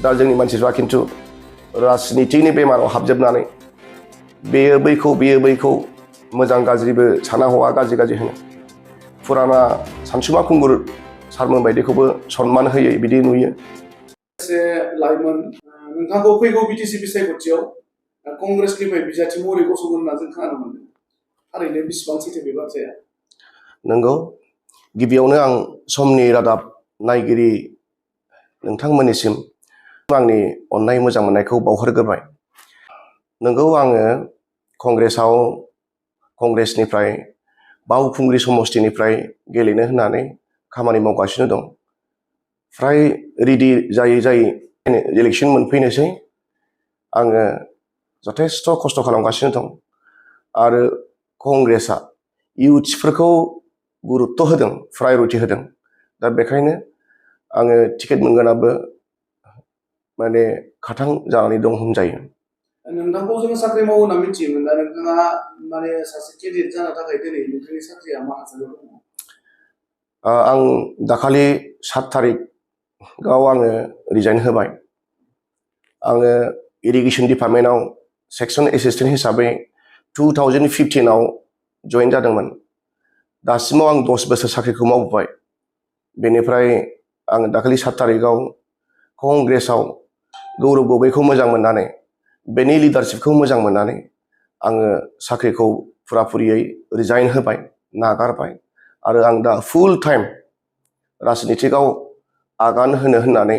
दा जोंनि मानसिफ्रा खिन्थु राजनितिनि बेमाराव हाबजोबनानै बेयो बैखौ मोजां गाज्रिबो साना हवा गाज्रि होनो फुराना सानसुमा खुंगुर सारमोन बायदिखौबो सनमान होयै बिदि नुयो। लाइमोन नोंथांखौ फैगौ बिटिसि बिसायख'थियाव कंग्रेसनिफ्राय बिजाथि महरै गसंगोन होनना जों खोनानो मोनदों। थारैनो बेसेबां सैथो बे बाथ्राया? नंगौ। गिबियावनो आं समनि रादाब नायगिरि नोंथांमोननिसिम आंनि अननाय मोजां मोननायखौ बावहरग्रोबाय। नंगौ, आङो कंग्रेसनिफ्राय बावखुंग्रि समष्टिनिफ्राय गेलेनो होननानै खामानि मावगासिनो दं। फ्राय रेडि जायै इलेक्सन मोनफैनोसै आङो जथेस्थ' खस्थ' खालामगासिनो दं। आरो कंग्रेसआ इउथ्सफोरखौ गुरुत्त' होदों, प्रायरिटि होदों। दा बेखायनो आङो टिकेट मोनगोनाबो माने खाथां जानानै दं होनजायो। नोंथांखौ जों साख्रि मावो होनना मिथियोमोन। दा नोंथाङा माने सासे केन्डिडेट जानो थाखाय दिनै नोंथांनि साख्रिया मा थासारियाव दङ? आं दाखालि 7 तारिखआव आङो रिजाइन होबाय। आङो इरिगेसन डिपार्टमेन्टआव सेक्सन एसिस्टेन्ट हिसाबै 2015आव जइन जादोंमोन। दासिमाव आं 10 बोसोर साख्रिखौ मावबोबाय। बेनिफ्राय आङो दाखालि 7 तारिखआव कंग्रेसआव गौरब गगैखौ मोजां मोननानै बेनि लिडारशिपखौ मोजां मोननानै आङो साख्रिखौ फुराफुरियै रिजाइन होबाय, नागारबाय। आरो आं दा फुल टाइम राजनितिकआव आगान होनो होननानै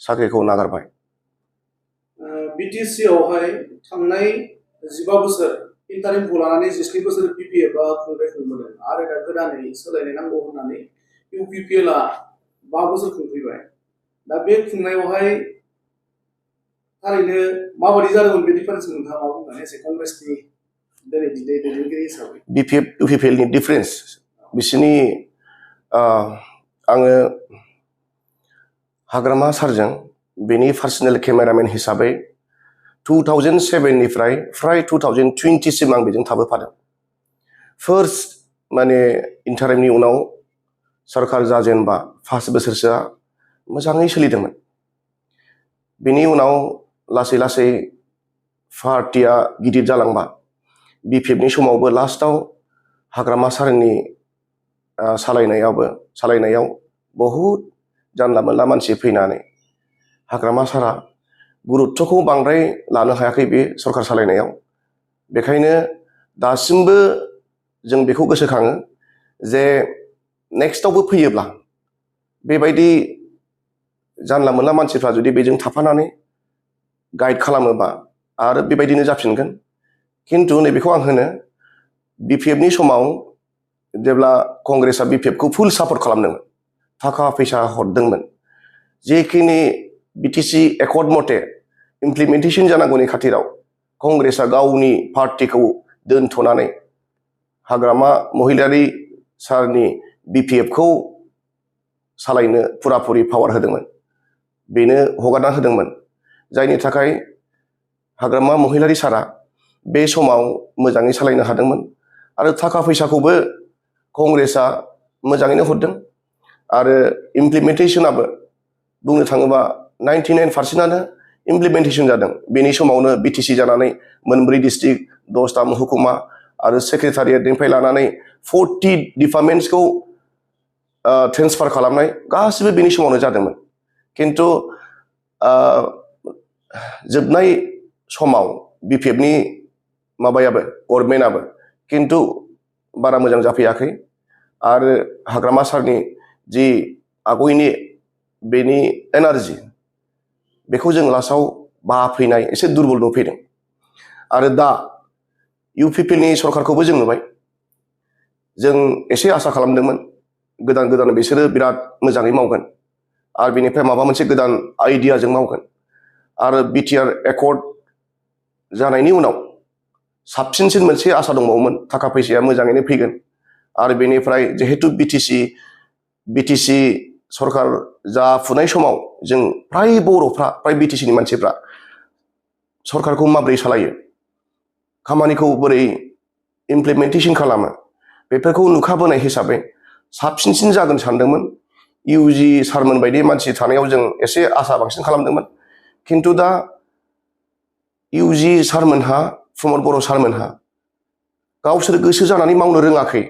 साख्रिखौ नागारबाय। बिटिसिआवहाय थांनाय 15 बोसोर इन्टारिमखौ लानानै 17 बोसोर पिपिएफआ खुंबोदों आरो दा गोदानै सोलायनाय नांगौ होननानै इउपिपिएलआ 5 बोसोर खुंफैबाय। दा बे खुंनायावहाय थारैनो माबायदि जादोंमोन बे डिफारेन्सखौ नोंथाङा मा बुंगोन एसे कंग्रेसनि दैदेनगिरि हिसाबै? इउपिपिएलनि डिफारेन्स बिसोरनि आङो हाग्रामा सारजों बेनि पार्सनेल केमेरामेन हिसाबै 2007निफ्राय फ्राय 2020सिम आं बेजों थाबोफादों। फार्स्ट माने इन्टारिमनि उनाव सरकार जाजेनबा 5 बोसोरसोआ मोजाङै सोलिदोंमोन। बेनि उनाव लासै लासै पार्टिया गिदिर जालांबा बिपिएफनि समावबो लास्टआव हाग्रामा सारनि सालायनायाव बहुद जानला मोनला मानसि फैनानै हाग्रामा सारा गुरुत्त'खौ बांद्राय लानो हायाखै बे सरकार सालायनायाव। बेखायनो दासिमबो जों बेखौ गोसोखाङो जे नेक्स्टआवबो फैयोब्ला बेबायदि जानला मोनला मानसिफ्रा जुदि बेजों थाफानानै गाइड खालामोबा आरो बेबायदिनो जाफिनगोन। खिन्थु नैबेखौ आं होनो, बिपिएफनि समाव जेब्ला कंग्रेसआ बिपिएफखौ फुल सापर्ट खालामदोंमोन, थाखा फैसा हरदोंमोन, जेखिनि बिटिसि एकर्ड मथे इमप्लिमेन्टेसन जानांगौनि खाथिराव कंग्रेसआ गावनि पार्टिखौ दोनथ'नानै हाग्रामा महिलारि सारनि बिपिएफखौ सालायनो फुराफुरि पावार होदोंमोन, बेनो हगारना होदोंमोन। जायनि थाखाय हाग्रामा महिलारि सारा बे समाव मोजाङै सालायनो हादोंमोन। आरो थाखा फैसाखौबो कंग्रेसआ मोजाङैनो हरदों। आरो इमप्लिमेन्टेसनाबो बुंनो थाङोबा 99%आनो इमप्लिमेन्टेसन जादों। बेनि समावनो बिटिसि जानानै 4 डिस्ट्रिक्ट, 10टा महकुमा आरो सेक्रेटारियेटनिफ्राय लानानै 40 डिपार्टमेन्ट्सखौ ट्रेन्सफार खालामनाय गासिबो बेनि समावनो जादोंमोन। खिन्थु जोबनाय समाव बिपिएफनि गभर्नमेन्टआबो खिन्थु बारा मोजां जाफैयाखै। आरो हाग्रामा सारनि जि आगयनि बेनि एनार्जि बेखौ जों लास्टआव बाफैनाय एसे दुरबल नुफैदों। आरो दा इउपिपिएलनि सरकारखौबो जों नुबाय। जों एसे आसा खालामदोंमोन गोदान बिसोरो बिराद मोजाङै मावगोन आरो बेनिफ्राय माबा मोनसे गोदान आइडियाजों मावगोन। आरो बिटिआर एकर्ड जानायनि उनाव साबसिनसिन मोनसे आसा दंबावोमोन, थाखा फैसाया मोजाङैनो फैगोन। आरो बेनिफ्राय जिहेतु बिटिसि सरकार जाफुनाय समाव जों फ्राय बर'फ्रा, फ्राय बिटिसिनि मानसिफ्रा सरकारखौ माबोरै सालायो, खामानिखौ बोरै इमप्लिमेन्टेसन खालामो, बेफोरखौ नुखाबोनाय हिसाबै साबसिनसिन जागोन सानदोंमोन। इउजि सारमोन बायदि मानसि थानायाव जों एसे आसा बांसिन खालामदोंमोन। खिन्थु दा इउजि सारमोनहा प्रमद बर' सारमोनहा गावसोर गोसो जानानै मावनो रोङाखै,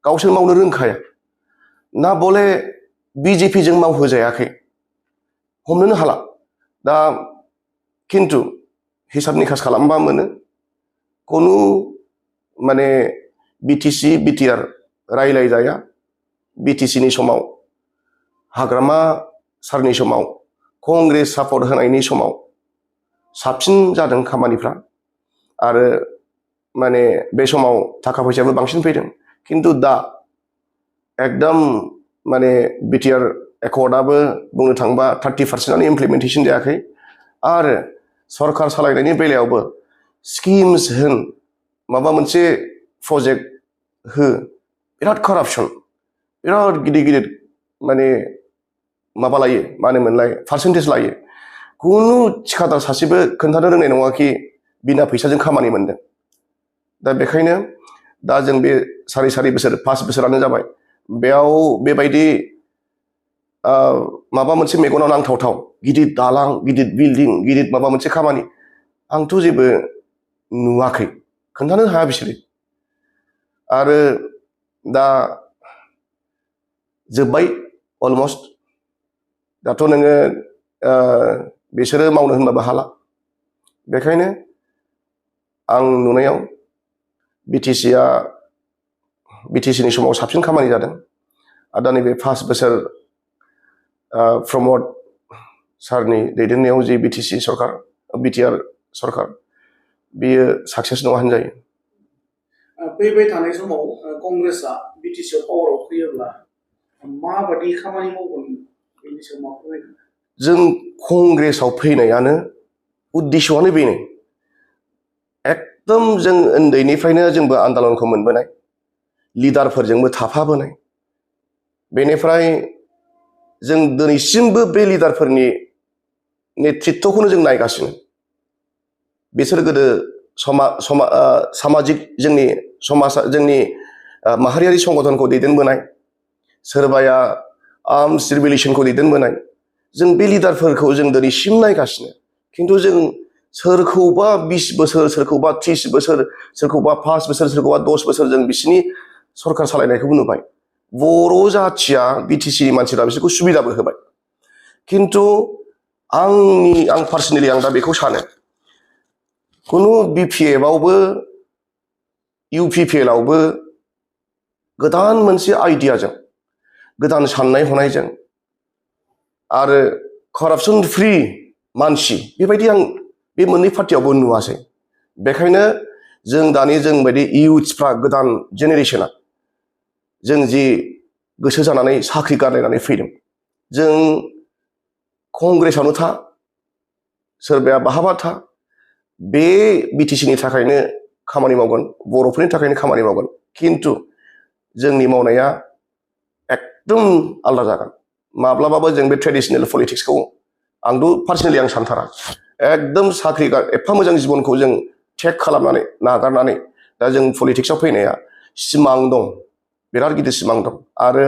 गावसोर मावनो रोंखाया ना बले बिजेपिजों मावहोजायाखै हमनोनो हाला। दा खिन्थु हिसाब निकास खालामबा मोनो खुनु माने बिटिसि बिटिआर रायलायजाया। बिटिसिनि समाव हाग्रामा सारनि समाव कंग्रेस सापर्ट होनायनि समाव साबसिन जादों खामानिफ्रा आरो माने बे समाव थाखा फैसायाबो बांसिन फैदों। खिन्थु दा एकदम माने बिटिआर एकर्डआबो बुंनो थाङोबा 30% इमप्लिमेन्टेसन जायाखै आरो सरकार सालायनायनि बेलायावबो स्किम्स होन माबा मोनसे प्रजेक्ट हो बिराद कारापसन, बिराद गिदिर गिदिर माने माबा लायो मा होनोमोनलाय पार्सेन्टेज लायो। खुनु थिखादार सासेबो खोन्थानो रोंनाय नङा कि बिना फैसाजों खामानि मोनदों। दा बेखायनो दा जों बे सारि बोसोर 5 बोसोरानो जाबाय बेयाव बेबायदि माबा मोनसे मेगनाव नांथावथाव गिदिर दालां गिदिर बिल्डिं गिदिर माबा मोनसे खामानि आंथ' जेबो नुवाखै, खोन्थानो हाया बिसोरो। आरो दा जोब्बाय अलमस्ट, दाथ' नोङो बिसोरो मावनो होनबाबो हाला। बेखायनो आं नुनायाव बिटिसिनि समाव साबसिन खामानि जादों आरो दा नैबे 5 बोसोर प्रमद सारनि दैदेननायाव जि बिटिसि सरकार बिटिआर सरकार बियो साक्सेस नङा होनजायो। फैबाय थानाय समाव कंग्रेसआ बिटिसिआव पावाराव फैयोब्ला माबादि खामानि मावगोन बेनि सायाव मा फोरमायगोन? जों कंग्रेसआव फैनायानो उद्देश्यआनो बेनो। एकदम जों उन्दैनिफ्रायनो जोंबो आन्दालनखौ मोनबोनाय, लिडारफोरजोंबो थाफाबोनाय, बेनिफ्राय जों दिनैसिमबो बे लिडारफोरनि नेतृत्वखौनो जों नायगासिनो। बिसोर गोदो सामाजिक जोंनि समाज जोंनि माहारियारि संगठनखौ दैदेनबोनाय, सोरबाया आर्मस रिभलिउसनखौ दैदेनबोनाय, जों बे लिडारफोरखौ जों दिनैसिम नायगासिनो। खिन्थु जों सोरखौबा 20 बोसोर सोरखौबा 30 बोसोर सोरखौबा 5 बोसोर सोरखौबा 10 बोसोर जों बिसिनि सरकार सालायनायखौबो नुबाय। बर' जाथिया बिटिसिनि मानसिफ्रा बिसोरखौ सुबिदाबो होबाय। खिन्थु आं पार्सनेलि आं दा बेखौ सानो खुनु बिपिएफआवबो इउपिपिएलआवबो गोदान मोनसे आइडियाजों गोदान साननाय हनायजों आरो कारापसन फ्रि मानसि बेबायदि आं बे मोननै पार्टियावबो नुवासै। बेखायनो जों दानि जों बायदि इयुथ्सफ्रा गोदान जेनेरेसना जों जि गोसो जानानै साख्रि गारलायनानै फैदों, जों कंग्रेसआवनो था सोरबाया बहाबा था बे बिटिसिनि थाखायनो खामानि मावगोन, बर'फोरनि थाखायनो खामानि मावगोन। खिन्थु जोंनि मावनाया एकदम आलादा जागोन। माब्लाबाबो जों बे ट्रेडिसनेल पलिटिक्सखौ आंथ' पार्सनेलि आं सानथारा। एकदम साख्रि एफा मोजां जिबनखौ जों टेक खालामनानै नागारनानै दा जों पलिटिक्सआव फैनाया सिमां दं, बिराद गिदिर सिमां दं। आरो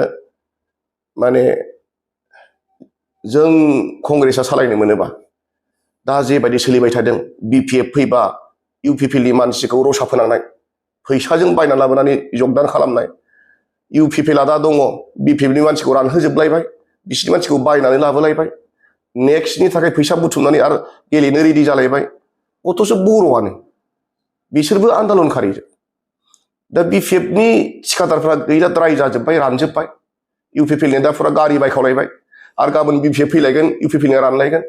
माने जों कंग्रेसआ सालायनो मोनोबा दा जेबायदि सोलिबाय थादों बिपिएफ फैबा इउपिपिएलनि मानसिखौ रसा फोनांनाय, फैसाजों बायना लाबोनानै जगदान खालामनाय, इउपिपिएलआ दा दङ बिपिएफनि मानसिखौ रानहोजोबलायबाय, बिसिनि मानसिखौ बायनानै लाबोलायबाय, नेक्स्टनि थाखाय फैसा बुथुमनानै आरो गेलेनो रेडि जालायबाय। अथ'स बर'आनो बिसोरबो आन्दालनखारि। दा बिपिएफनि थिखादारफ्रा गैलाद्राय जाजोब्बाय, रानजोब्बाय। इउपिपिएलनि दा फुरा गारि बायखावलायबाय आरो गाबोन बिपिएफ फैलायगोन इउपिपिएलनि रानलायगोन।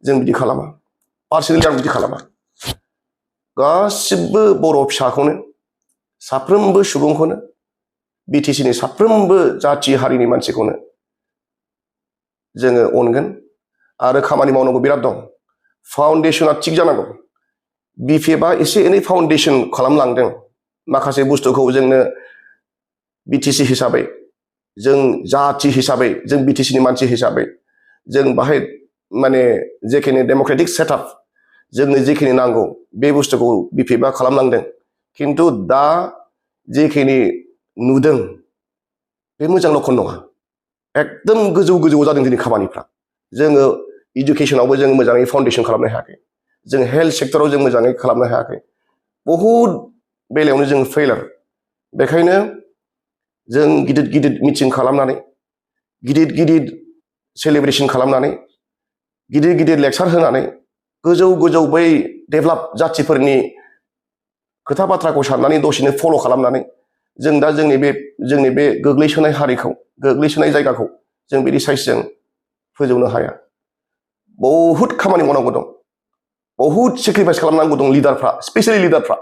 जों बिदि खालामा, पार्सनेलि आं बिदि खालामा। गासिबो बर' फिसाखौनो साफ्रोमबो सुबुंखौनो बिटिसिनि साफ्रोमबो जाथि हारिनि मानसिखौनो जोङो अनगोन आरो खामानि मावनांगौ बिराद दं। फाउन्डेसना थिग जानांगौ। बिपिएफआ एसे एनै फाउन्डेसन खालामलांदों माखासे बुस्थुखौ जोंनो बिटिसि हिसाबै, जों जाथि हिसाबै, जों बिटिसिनि मानसि हिसाबै जों बाहाय माने जेखिनि डेम'क्रेटिक सेटआप जोंनो जेखिनि नांगौ बे बुस्थुखौ बिपिएफआ खालामलांदों। खिन्थु दा जेखिनि नुदों बे मोजां लक्षन नङा। एकदम गोजौ गोजौआव जादों दिनै खामानिफ्रा। जोङो इडुकेसनावबो जों मोजाङै फाउन्डेसन खालामनो हायाखै जों हेल्थ सेक्टराव जों मोजाङै खालामनो हायाखै बहुद बेलायावनो जों फेलार बेखायनो जों गिदिर गिदिर मिटिं खालामनानै गिदिर गिदिर सेलिब्रेसन खालामनानै गिदिर गिदिर लेक्सार होनानै गोजौ गोजौ बै डेभेलप जाथिफोरनि खोथा बाथ्राखौ साननानै दसेनो फल' खालामनानै जों दा जोंनि बे गोग्लैसोनाय हारिखौ गोग्लैसोनाय जायगाखौ जों बिदि साइसजों फोजौनो हाया बहुद खामानि मावनांगौ दं बहुद सेक्रिफाइस खालामनांगौ दं लिडारफ्रा स्पेसियेलि लिडारफ्रा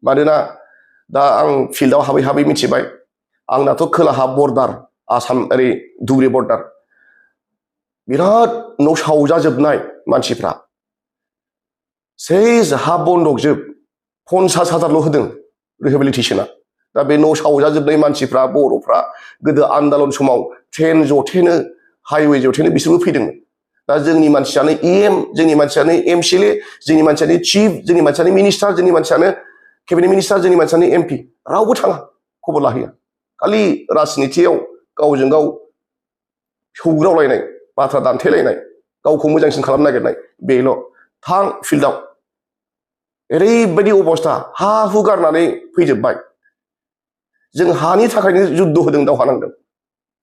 मानोना दा आं फिल्डआव हाबै हाबै मिथिबाय आंनाथ' खोलाहा बर्डार आसाम ओरै धुब्रि बर्डार बिराद न' सावजाजोबनाय मानसिफ्रा सेज हा बन्दकजोब 50,000ल' होदों रिहेबिलिटेसना दा बे न' सावजाजोबनाय मानसिफ्रा बर'फ्रा गोदो आन्दालन समाव ट्रेन जथेनो हाइवे जथेनो बिसोरबो फैदोंमोन दा जोंनि मानसियानो EM जोंनि मानसियानो MCLA जोंनि मानसियानो चिफ जोंनि मानसियानो मिनिस्टार जोंनि मानसियानो केबिनेट मिनिस्टार जोंनि मानसियानो MP रावबो थाङा खबर लाहैया खालि राजनितियाव गावजों गाव सौग्रावलायनाय बाथ्रा दान्थेलायनाय गावखौ मोजांसिन खालामनो नागिरनाय बेल' थां फिल्डआव ओरैबायदि अबस्था हा हु गारनानै फैजोब्बाय जों हानि थाखायनो जुद्ध होदों दावहा नांदों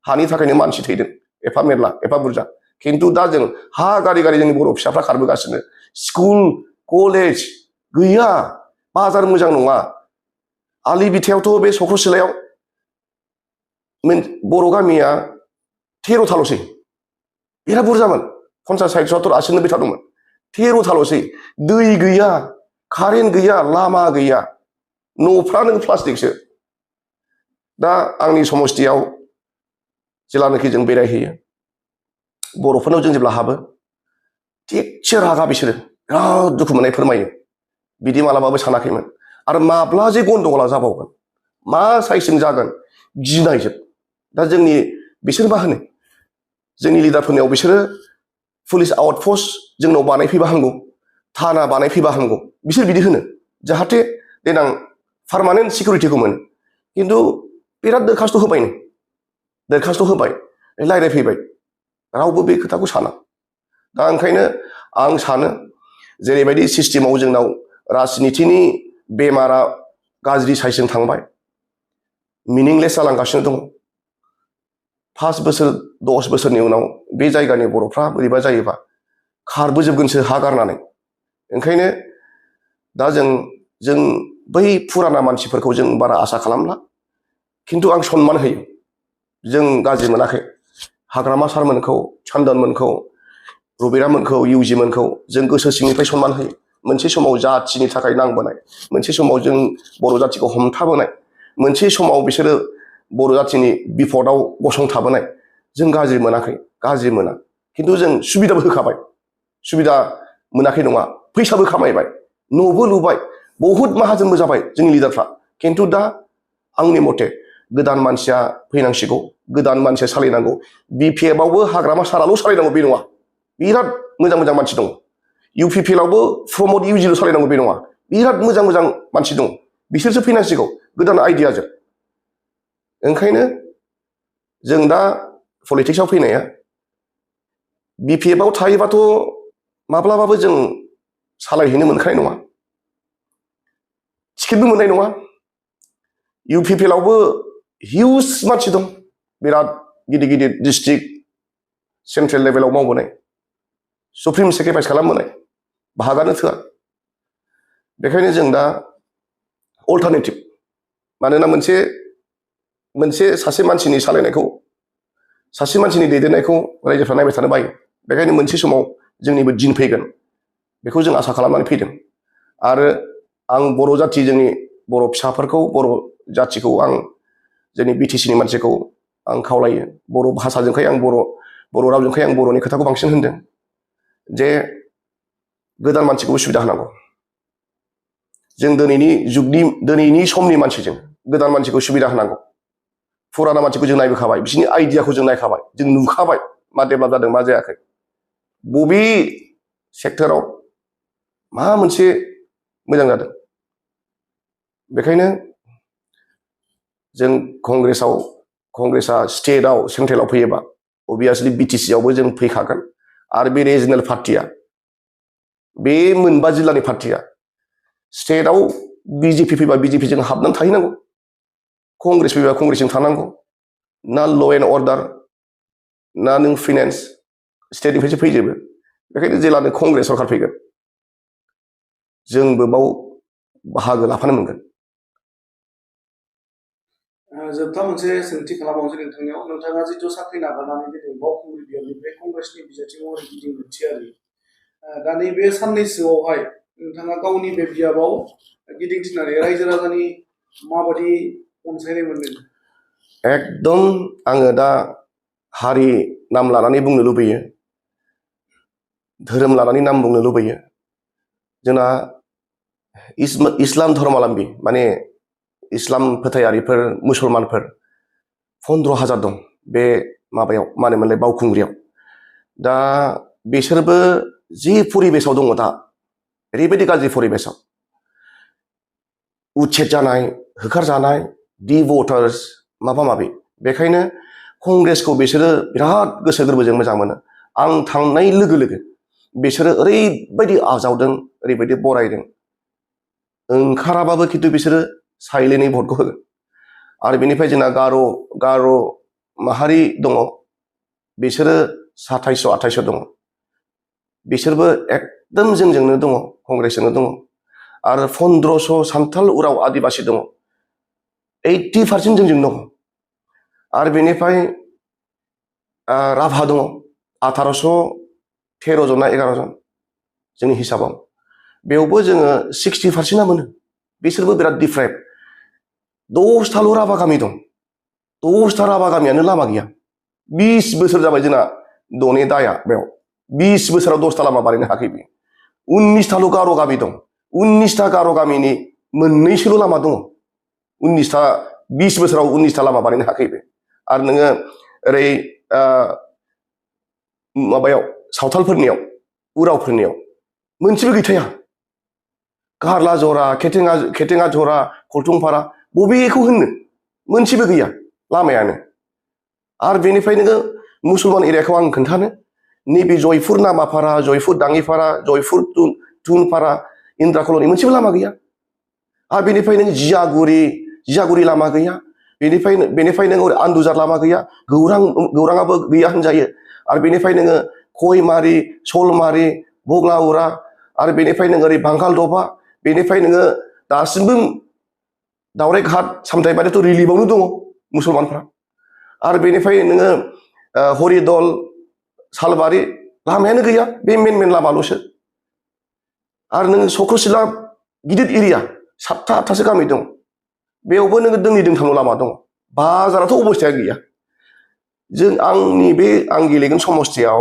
हानि थाखायनो मानसि थैदों एफा मेरला एफा बुरजा खिन्थु दा जों हा गारि गारि जोंनि बर' फिसाफ्रा खारबोगासिनो स्कुल कलेज गैया बाजार मोजां नङा आलि बिथायावथ' बे सख्रसिलायाव बर' गामिया 13थाल'सै बिराद बुरजामोन 50 60 70 80 90 दंमोन 13थाल'सै दै गैया कारेन्ट गैया लामा गैया न'फ्रानो प्लास्टिकसो दा आंनि समस्थियाव जेलानाखि जों बेरायहैयो बर'फोरनाव जों जेब्ला हाबो थिगसे रागा बिसोरो बिराद दुखु मोननाय फोरमायो बिदि मालाबाबो सानाखैमोन आरो माब्ला जे गन्दगला जाबावगोन मा साइसजों जागोन गिनायजोब दा बिसोर मा होनो जोंनि लिडारफोरनियाव बिसोरो पुलिस आउटपस्ट जोंनाव बानायफैबा हामगौ थाना बानायफैबा हामगौ बिसोर बिदि होनो जाहाथे देनां पार्मानेन्ट सिकिउरिटिखौ मोनो खिन्थु बिराद दरखास्त' होबाय रायज्लायफैबाय रावबो बे खोथाखौ साना दा ओंखायनो आं सानो जेरैबायदि सिस्टेमाव जोंनाव राजनितिनि बेमारा गाज्रि साइसजों थांबाय मिनिंलेस जालांगासिनो दङ 5 बोसोर 10 बोसोरनि उनाव बे जायगानि बर'फ्रा बोरैबा जायोबा खारबोजोबगोनसो हा गारनानै ओंखायनो दा जों बै फुराना मानसिफोरखौ जों बारा आसा खालामला खिन्थु आं सनमान होयो जों गाज्रि मोनाखै हाग्रामा सारमोनखौ चन्दनमोनखौ रबिरामोनखौ इउजि मोनखौ जों गोसो सिंनिफ्राय सनमान होयो मोनसे समाव जाथिनि थाखाय नांबोनाय मोनसे समाव जों बर' जाथिखौ हमथाबोनाय मोनसे समाव बिसोरो बर' जाथिनि बिफदआव गसंथाबोनाय जों गाज्रि मोनाखै गाज्रि मोना खिन्थु जों सुबिदाबो होखाबाय सुबिदा मोनाखै नङा फैसाबो खामायबाय न'बो लुबाय बहुद माहाजोनबो जाबाय जोंनि लिडारफ्रा खिन्थु दा आंनि मथे गोदान मानसिया फैनांसिगौ गोदान मानसिया सालायनांगौ BPF आवबो हाग्रामा साराल' सालायनांगौ बे नङा बिराद मोजां मोजां मानसि दं UPPL आवबो प्रमद इउजिल' सालायनांगौ बे नङा बिराद मोजां मोजां मानसि दं बिसोरसो फैनांसिगौ गोदान आइडियाजों ओंखायनो जों दा पलिटिक्सआव फैनाया BPF आव थायोबाथ' माब्लाबाबो जों सालायहैनो मोनखानाय नङा टिकेटबो मोननाय नङा UPPL आवबो हिउज मानसि दं बिराद गिदिर गिदिर डिस्ट्रिक्ट सेन्ट्रेल लेभेलाव मावबोनाय सुप्रिम सेक्रिफाइस खालामबोनाय भागानो थोआ बेखायनो जों दा अल्टारनेटिभ मानोना मोनसे सासे मानसिनि सालायनायखौ सासे मानसिनि दैदेननायखौ रायजोफ्रा नायबाय थानो बायो बेखायनो मोनसे समाव जोंनिबो दिन फैगोन बेखौ जों आसा खालामनानै फैदों आरो आं बर' जाथि जोंनि बर' फिसाफोरखौ बर' जाथिखौ आं जोंनि BTCनि मानसिखौ आं खावलायो बर' भाषाजोंखाय आं बर' रावजोंखाय आं बर'नि खोथाखौ बांसिन होनदों जे गोदान मानसिखौबो सुबिदा होनांगौ जों दिनैनि समनि मानसिजों गोदान मानसिखौ सुबिदा होनांगौ फुराना मानसिखौ जों नायबोखाबाय बिसोरनि आइडियाखौ जों नायखाबाय जों नुखाबाय मा डेभेलप जादों मा जायाखै बबे सेक्टराव मा मोनसे मोजां जादों बेखायनो जों कंग्रेसा स्टेटआव सेन्ट्रेलाव फैयोबा अभियासलि BTC आवबो जों फैखागोन आरो बे रिजनेल पार्टिया बे मोनबा जिल्लानि पार्टिया स्टेटआव बिजेपि फैबा बिजेपिजों हाबनानै थाहैनांगौ, कंग्रेस फैबा कंग्रेसजों थानांगौ, ना ल' एन्ड अर्डार ना नों फाइनेन्स स्टेटनिफ्रायसो फैजोबो। बेखायनो जेब्लानो कंग्रेस सरकार फैगोन जोंबो बाव बाहागो लाफानो मोनगोन। जोबथा मोनसे सोंथि खालामबावनोसै नोंथांनियाव, नोंथाङा जिथु साख्रि नागारनानै दिनै बावखुंग्रि बियाबनिफ्राय कंग्रेसनि बिजाथि महरै गिदिंनो थियारि, दा नैबे साननैसोआवहाय नोंथाङा गावनि बे बियाबाव गिदिंथिनानै रायजो राजानि माबादि अनसायनाय मोनदों? एकदम आङो दा हारि नाम लानानै बुंनो लुबैयो, धोरोम लानानै नाम बुंनो लुबैयो। जोंना इस्लाम धर्मावलम्बी माने इस्लाम फोथायारिफोर मुसलमानफोर 15,000 दं बे माबायाव मा होनोमोनलाय बावखुंग्रियाव। दा बिसोरबो जि परिबेसाव दङ दा, ओरैबायदि गाज्रि परिबेसाव उच्छेद जानाय, होखारजानाय, डि भटार्स माबा माबि। बेखायनो कंग्रेसखौ बिसोरो बिराद गोसो गोरबोजों मोजां मोनो। आं थांनाय लोगो लोगो बिसोरो ओरैबायदि आजावदों, ओरैबायदि बरायदों, ओंखाराबाबो खिन्थु बिसोरो साइलेन्टै भटखौ होगोन। आरो बेनिफ्राय जोंना गार' माहारि दङ, बिसोरो 2700-2800 दङ, बिसोरबो एकदम जोंजोंनो दङ, कंग्रेसजोंनो दङ। आरो 1500 सान्थाल उराव आदिबासि दङ, 80% जोंजों दङ। आरो बेनिफ्राय राभा दङ 1813 जन ना 11 जन जोंनि हिसाबाव, बेयावबो जोङो 60%आ मोनो। बिसोरबो बिराद डिफ्रेक्ट। 10थाल' राभा गामि दं, 10था राभा गामियानो लामा गैया। 20 बोसोर जाबाय जोंना द'नि दाया बेयाव, 20 बोसोराव 10था लामा बानायनो हायाखै बे। 19थाल' गार' गामि दं, 19था गार' गामिनि मोननैसोल' लामा दङ। 20 बोसोराव 19था लामा बानायनो हायाखै बे। आरो नोङो ओरै माबायाव सावथालफोरनियाव, उरावफोरनियाव मोनसेबो गैथाया। गारला जरा, केटेङा जरा, खलथंफारा बबेखौ होननो, मोनसेबो गैया लामायानो। आरो बेनिफ्राय नोङो मुसलमान एरियाखौ आं खोन्थानो, नैबे जयपुर नामाफारा, जयपुर दाङिपारा, जयपुर तुनपारा, इन्द्रा कल'नि मोनसेबो लामा गैया। आरो बेनिफ्राय नों जियागुरि लामा गैया। बेनिफ्राय नों आन्दुजार लामा गैया, गौराङाबो गैया होनजायो। आरो बेनिफ्राय नोङो खयमारि, सलमारि, बग्लाउरा, आरो बेनिफ्राय नोङो ओरै बांगालदबा, बेनिफ्राय नोङो दासिमबो दावराइघाट सामथाइबारियाथ' रिलिफआवनो दङ मुसलमानफ्रा। आरो बेनिफ्राय नोङो हरिदल, सालबारि लामायानो गैया, बे मेन लामाल'सो। आरो नोङो चक्रसिला गिदिर एरिया 7-8थासो गामि दं, बेयावबो नोङो दोंथामल' लामा दङ। बाजाराथ' अबस्थाया गैया। आंनि बे आं गेलेगोन समस्थियाव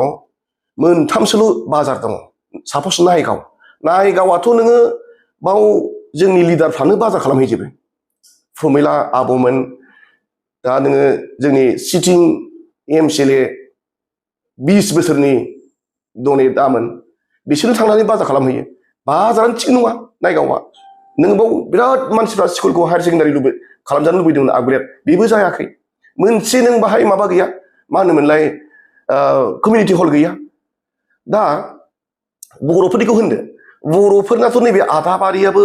मोनथामसोल' बाजार दङ। सापस नायगावआथ' नोङो बाव जोंनि लिडारफ्रानो बाजार खालामहैजोबो। प्रमिला आब'मोन, दा नोङो जोंनि सिटिं MCLA 20 बोसोरनि दामोन, बिसोरनो थांनानै बाजार खालामहैयो। बाजारानो थिग नङा नायगावआ। नोङो बाव बिराद मानसिफ्रा स्कुलखौ हायार सेकेन्डारि खालामजानो लुबैदोंमोन आपग्रेड, बेबो जायाखै। मोनसे नों बाहाय माबा गैया, मा होनोमोनलाय कमिउनिटि हल गैया। दा बर'फोरनिखौ होनदो, बर'फोरनाथ' नैबे आदाबारियाबो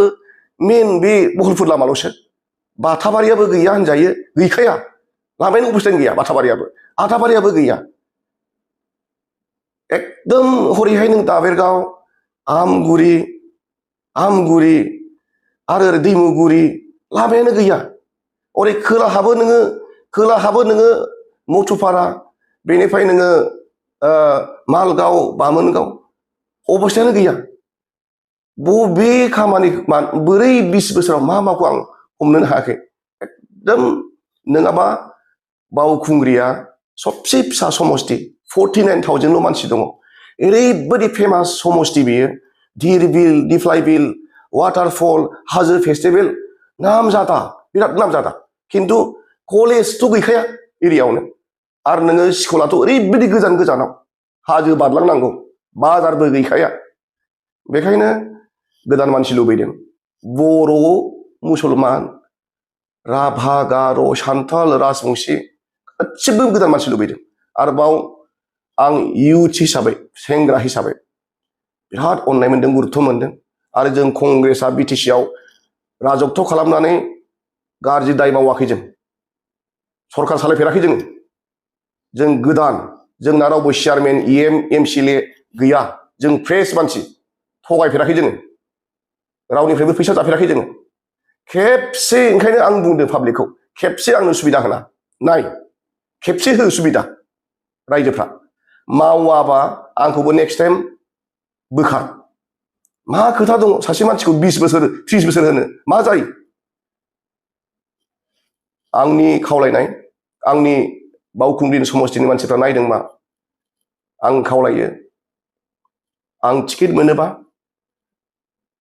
मेन बे बहलफुर लामाल'सो, बाथाबारियाबो गैया होनजायो, गैखाया, लामायानो अबस्थायानो गैया। बाथाबारियाबो, आदाबारियाबो गैया। एकदम हरैहाय नों दाबेरगाव, आमगुरि आरो ओरै दैमुगुरि लामायानो गैया। ओरै खोलाहाबो नोङो मथुपारा, बेनिफ्राय नोङो मालगाव, बामोनगाव अबस्थायानो गैया। बबे खामानि बोरै 20 बोसोराव मा मावखौ आं हमनोनो हायाखै। एकदम नङाबा बावखुंग्रिया सबसे फिसा समस्ति, 49,000ल' मानसि दङ। ओरैबायदि फेमास समस्ति बेयो, धिरबिल, दिफ्लायबिल, वाटारफल, हाजो फेस्टिभेल, नामजादा, बिराद नामजादा। खिन्थु कलेजथ' गैखाया एरियायावनो। आरो नोङो स्कुलाथ' ओरैबायदि गोजानाव, हाजो बारलांनांगौ, बाजारबो गैखाया। बेखायनो गोदान मानसि लुबैदों। बर', मुसलमान, राभा, गार', सान्थाल, राजबंसि गासिबो गोदान मानसि लुबैदों। आरोबाव आं इयुथ हिसाबै सेंग्रा हिसाबै बिराद अननाय मोन्दों गुरुत्व मोन्दों आरो जों कंग्रेसआ बिटिसि आव राजत्व खालामनानै गाज्रि दाय मावाखै जों सरकार सालायफेराखै जों गोदान जोंना रावबो चेयारमेन एमसिएलए गैया जों फ्रेश मानसि थगायफेराखै जोङो रावनिफ्रायबो फैसा जाफेराखै जोङो खेबसे ओंखायनो आं बुंदों पाब्लिकखौ खेबसे आंनो सुबिदा होना नाय खेबसे हो सुबिदा रायजोफ्रा मावाबा आंखौबो नेक्स्ट टाइम बोखार मा खोथा दङ सासे मानसिखौ 20 बोसोर 30 बोसोर होनो मा जायो आंनि खावलायनाय आंनि बावखुंग्रिनि समस्तिनि मानसिफ्रा नायदोंबा आं खावलायो आं टिकेट मोनोबा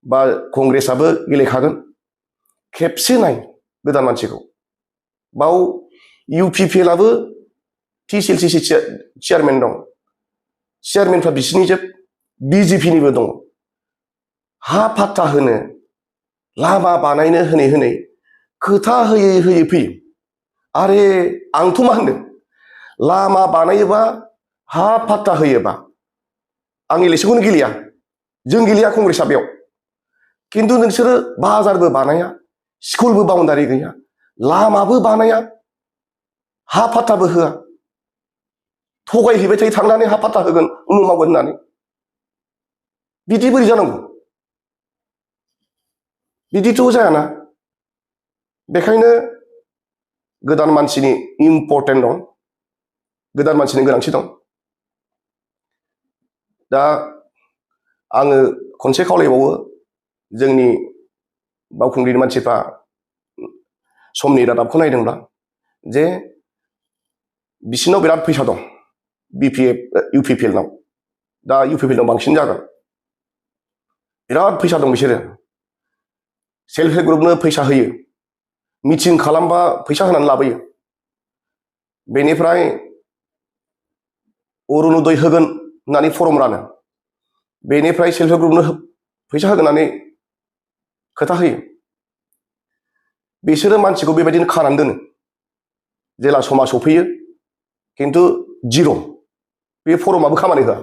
बा कंग्रेसआबो गेलेखागोन खेबसे नाय गोदान मानसिखौ बाव इउपिपिएलआबो टिसिएलसिसि चेयारमेन दं चेयारमेनफ्रा बिसिनि जोब बिजेपिनिबो दङ हा फात्ता होनो लामा बानायनो होनै खोथा होयै फैयो आरे आंथ' मा होनदों लामा बानायोबा हा फात्ता होयोबा आं इलेक्सनखौनो गेलेया जों गेलेया कंग्रेसआ बेयाव खिन्थु नोंसोरो बाजारबो बानाया स्कुलबो बाउन्डारि गैया लामाबो बानाया हा फात्ताबो होआ थगायहैबाय थायो थांनानै हा फात्ता होगोन उमुक मावगोन होननानै बिदि बोरै जानांगौ बिदिथ' जायाना बेखायनो गोदान मानसिनि इम्परटेन्ट दं गोदान मानसिनि गोनांथि दं दा आङो खनसे खावलायबावो जोंनि बावखुंग्रिनि मानसिफ्रा समनि रादाबखौ नायदोंब्ला जे बिसिनाव बिराद फैसा दं इउपिपिएलनाव दा इउपिपिएलनाव बांसिन जागोन बिराद फैसा दं बिसोरो सेल्फ हेल्प ग्रुपनो फैसा होयो मिटिं खालामबा फैसा होनानै लाबोयो बेनिफ्राय अरुणोदय होगोन होननानै फर्म रानो बेनिफ्राय सेल्फ हेल्प ग्रुपनो फैसा होगोन होननानै खोथा होयो बिसोरो मानसिखौ बेबायदिनो खानानै दोनो जेला समा सफैयो खिन्थु जिर' बे फर्माबो खामानि होआ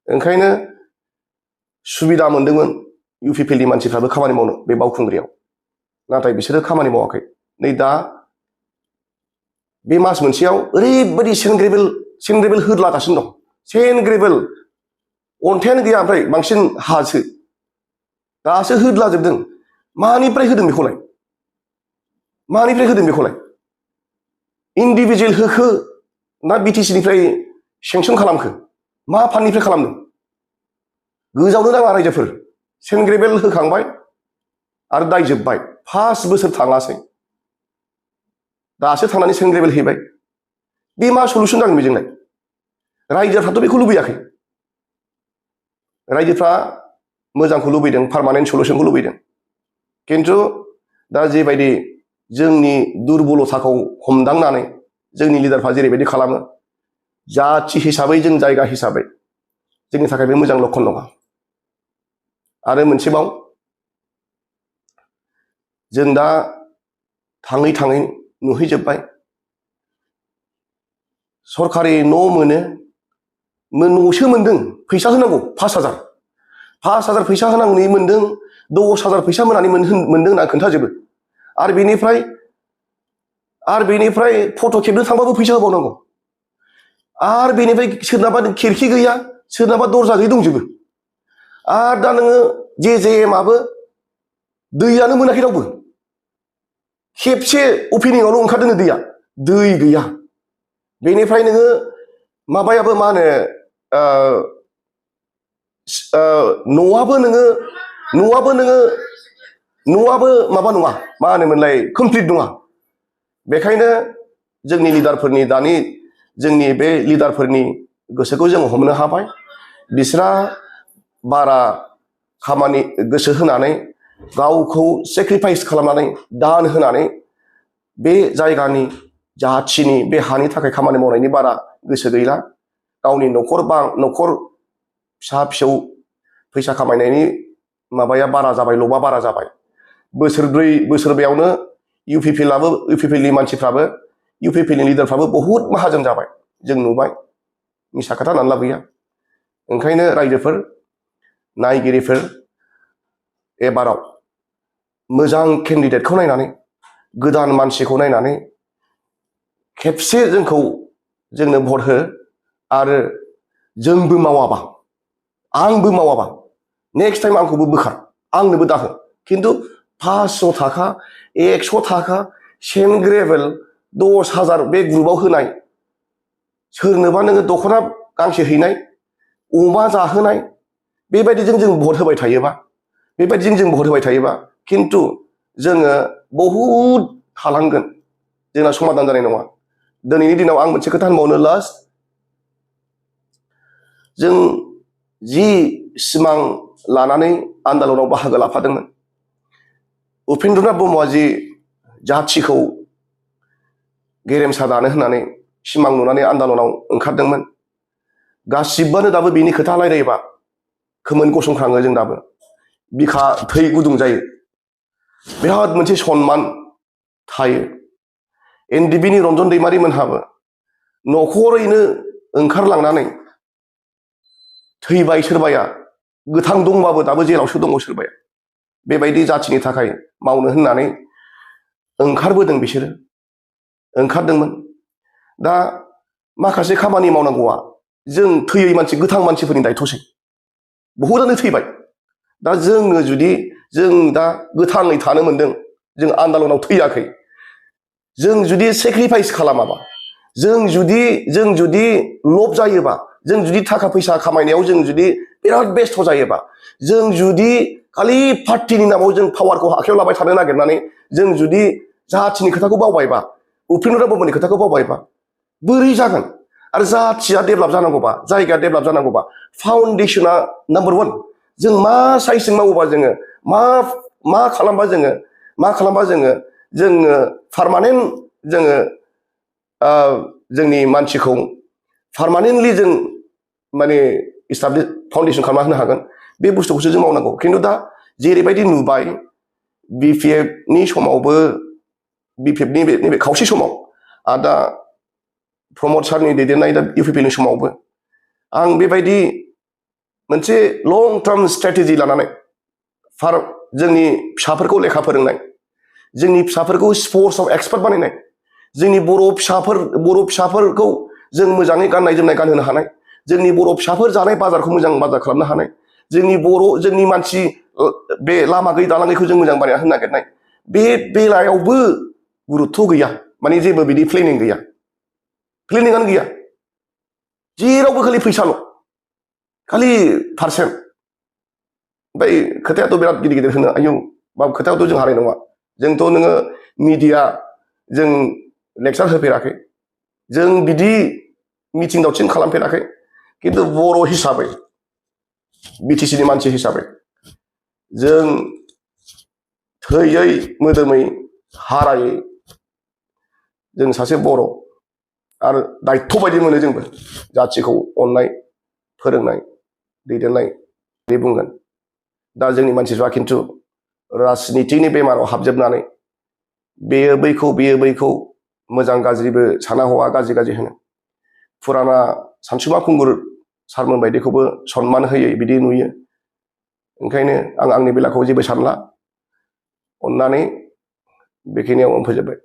ओंखायनो सुबिदा मोन्दोंमोन इउपिपिएलनि मानसिफ्राबो खामानि मावनो बे बावखुंग्रियाव नाथाय बिसोरो खामानि मावाखै नै दा बे मास मोनसेयाव ओरैबायदि सेनग्रेबेल होदलागासिनो दं सेनग्रेबेल अन्थायानो गैया ओमफ्राय बांसिन हासो दासो होदलाजोबदों मानिफ्राय होदों बेखौलाय इन्डिभिजुवेल होखो ना बिटिसिनिफ्राय सेंसन खालामखो मा फान्डनिफ्राय खालामदों गोजावनो नाङा रायजोफोर सेनग्रेबेल होखांबाय आरो दाय जोब्बाय 5 बोसोर थाङासै दासो थांनानै सेनग्रेबेल हैबाय बे मा सलुसन जागोन बेजोंलाय रायजोफ्राथ' बेखौ लुबैयाखै रायजोफ्रा मोजांखौ लुबैदों पार्मानेन्ट सलुसनखौ लुबैदों खिन्थु दा जेबायदि जोंनि दुरबलथाखौ हमदांनानै जोंनि लिडारफ्रा जेरैबायदि खालामो जाथि हिसाबै जों जायगा हिसाबै जोंनि थाखाय बे मोजां लक्षन नङा आरो मोनसेबाव जों दा थाङै नुहैजोब्बाय सरकारि न' मोनो न'सो मोन्दों फैसा होनांगौ 5,000 फैसा होनांगौनि मोन्दों 10,000 फैसा मोननानै मोन्दों होनना खोन्थाजोबो आरो बेनिफ्राय फट' खेबनो थांबाबो फैसा होबावनांगौ आरो बेनिफ्राय सोरनाबा खिरखि गैया सोरनाबा दरजा गैयै दंजोबो आरो दा नोङो जेएमआबो दैयानो मोनाखै रावबो खेबसे अपेनिंआवल' ओंखारदों दैया दै गैया बेनिफ्राय नोङो माबायाबो मा होनो न'आबो माबा नङा मा होनोमोनलाय कमप्लिट नङा बेखायनो जोंनि लिडारफोरनि दानि जोंनि बे लिडारफोरनि गोसोखौ जों हमनो हाबाय बिसोरहा बारा खामानि गोसो होनानै गावखौ सेक्रिफाइस खालामनानै दान होनानै बे जायगानि जाथिनि बे हानि थाखाय खामानि मावनायनि बारा गोसो गैला गावनि न'खर फिसा फिसौ फैसा खामायनायनि माबाया बारा जाबाय लबा बारा जाबाय बोसोरब्रैयावनो इउपिपिएलनि मानसिफ्राबो इउपिपिएलनि लिडारफ्राबो बहुद माहाजोन जाबाय जों नुबाय मिसा खोथा होननानै लाब गैया। ओंखायनो रायजोफोर नायगिरिफोर एबाराव मोजां केन्डिडेटखौ नायनानै गोदान मानसिखौ नायनानै खेबसे जोंनो भट हो आरो जोंबो मावाबा आंबो मावाबा नेक्स्ट टाइम आंखौबो बोखार आंनोबो दाहो खिन्थु 500 थाखा 100 थाखा सेम ग्रेभेल 10,000 बे ग्रुपाव होनाय सोरनोबा नोङो दख'ना गांसे हैनाय अमा जाहोनाय बेबायदिजों जों भट होबाय थायोबा खिन्थु जोङो बहुद थालांगोन जोंना समाधान जानाय नङा। दिनैनि दिनाव आं मोनसे खोथा होनबावनो लास्ट जों जि सिमां लानानै आन्दलनाव बाहागो लाफादोंमोन उपेन्द्रनाथ ब्रह्मआ जि जाथिखौ गेरेमसा दानो होननानै सिमां नुनानै आन्दलनाव ओंखारदोंमोन गासिबोआनो दाबो बिनि खोथा रायलायोबा खोमोन गसंखाङो जों दाबो बिखा थै गुदुं जायो बिराद मोनसे सनमान थायो। एनडिबिनि रन्जन दैमारि मोनहाबो न'खरैनो ओंखारलांनानै थैबाय सोरबाया गोथां दंबाबो दाबो जेलावसो दङ सोरबाया बेबायदि जाथिनि थाखाय मावनो होननानै ओंखारबोदों बिसोरो ओंखारदोंमोन। दा माखासे खामानि मावनांगौआ जों थैयै मानसि गोथां मानसिफोरनि दायथ'सै बहुदानो थैबाय दा जों दा गोथाङै थानो मोनदों जों आन्दलनाव थैयाखै जों जुदि सेक्रिफाइस खालामाबा जों जुदि लब जायोबा जों जुदि थाखा फैसा खामायनायाव जों जुदि बिराद बेस्थ' जायोबा जों जुदि खालि पार्टिनि नामाव जों पावारखौ आखायाव लाबाय थानो नागिरनानै जों जुदि जाथिनि खोथाखौ बावबायबा उपेन्द्रनाथ ब्रह्मनि खोथाखौ बावबायबा बोरै जागोन। आरो जाथिया डेभेलप जानांगौबा जायगाया डेभेलप जानांगौबा फाउन्डेसना नाम्बार 1 जों मा साइसजों मावोबा जोङो मा खालामबा जोङो पार्मानेन्ट जोंनि मानसिखौ पार्मानेन्टलि जों माने इस्टाब्लिश फाउन्डेसन खालामना होनो हागोन बे बुस्थुखौसो जों मावनांगौ। खिन्थु दा जेरैबायदि नुबाय बिपिएफनि समावबो बिपिएफनि नैबे खावसे समाव आरो दा प्रमद सारनि दैदेननाय दा इउपिपिएलनि समावबो आं बेबायदि मोनसे लं टार्म स्ट्रेटेजि लानानै जोंनि फिसाफोरखौ लेखा फोरोंनाय जोंनि फिसाफोरखौ स्पर्ट्सआव एक्सपार्ट बानायनाय जोंनि बर' फिसाफोरखौ जों मोजाङै गाननाय जोमनाय गानहोनो हानाय जोंनि बर' फिसाफोर जानाय बाजारखौ मोजां बाजार खालामनो हानाय जोंनि मानसि बे लामा गैयै दालां गैयैखौ जों मोजां बानायना होनो नागिरनाय बे बेलायावबो गुरुत्थ' गैया माने जेबो बिदि प्लेनिंआनो गैया जेरावबो खालि फैसाल' खालि पार्सेन्ट ओमफ्राय खोथायाथ' बिराद गिदिर होनो आयौ बाब खोथायावथ' जों हानाय नङा जोंथ' नोङो मिडिया जों लेक्सार होफेराखै जों बिदि मिथिं दावथिं खालामफेराखै खिन्थु बर' हिसाबै बिटिसिनि मानसि हिसाबै जों थैयै मोदोमै हारायै जों सासे बर' आरो दायथ' बायदि मोनो जोंबो जाथिखौ अननाय फोरोंनाय दैदेननाय बे बुंगोन। दा जोंनि मानसिफ्रा खिन्थु राजनितिनि बेमाराव हाबजोबनानै बेयो बैखौ मोजां गाज्रिबो साना हौवा गाज्रि होनो फुराना सानसुमा खुंगुर सारमोन बायदिखौबो सनमान होयै बिदि नुयो। ओंखायनो आं आंनि बेलाखौ जेबो सानला अननानै बेखिनियाव आं फोजोबबाय।